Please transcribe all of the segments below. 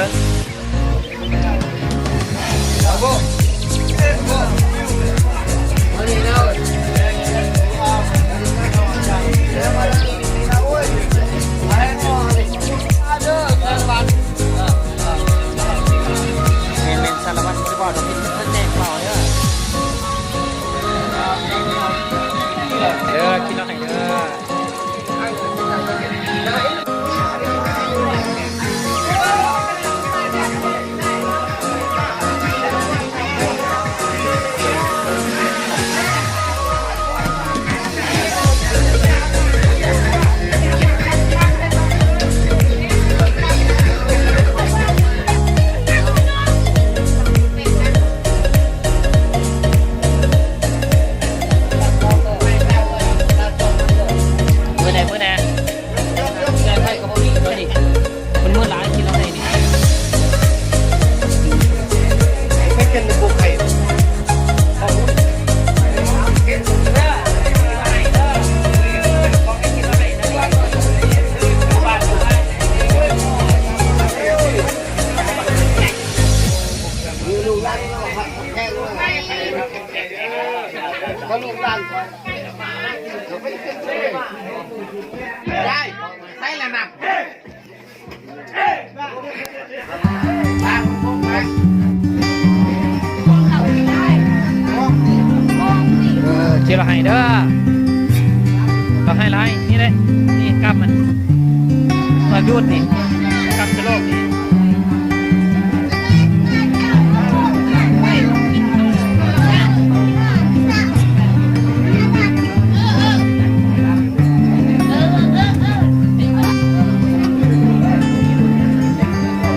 ແມ່ນໆ ສາລະວັດບໍ່ໄດ້ເວົ້າດອກ ມີແຕ່ແຈ້ງເວົ້າເດີ ເດີ ກິນເຫຼົ້າໃຫ້ເດີ. ມື້ໃດມື້ແນ່ ແກງໄຂ່ກໍບໍ່ມີ ມື້ນີ້ ມັນມື້ຫຼາຍກິນເຫຼົ້າໃຫ້ນີ້ ໄປກິນໃນພູໄຂ່ ໄດ້ ໃສ່ລະນະ ເອີ ຊິລະໃຫ້ເດີ ລະໃຫ້ຫຼາຍ ນີ້ເດ້ ນີ້ກັບມັນ ມາດູດນີ້ ກັບສະໂລກນີ້.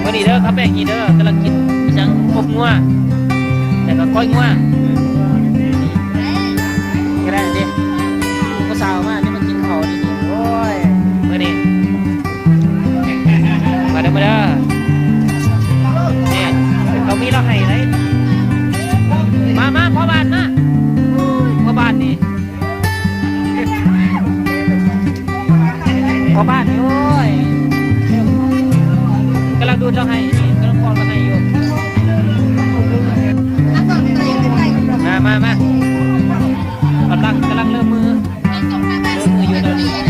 ມື້ນີ້ເດີ ຂ້າວແປ້ງນີ້ເດີ ກຳລັງກິນອີ່ຫຍັງ ອົບງົວ ແລ້ວກໍກ້ອຍງົວ ກໍໄດ້ເດ້ ຜູ້ສາວມານີ້ມາກິນເຂົ້ານີ້ ໂອ້ຍ ມື້ນີ້ ມາເດີ ມາເດີ ນີ້ ເຂົາມີລາວໃຫ້ໄດ໋ ມາ ມາ ພໍ່ບ້ານມາ ພໍ່ບ້ານນີ້ ພໍ່ບ້ານນີ້ ໂອ້ຍ ກຳລັງດູດເອົາໃຫ້ ກຳລັງປ້ອນເອົາໃຫ້ຢູ່ ມາ ມາ ມາ ກຳລັງ ກຳລັງເລີ່ມມື ເລີ່ມມືຢູ່ຕອນນີ້.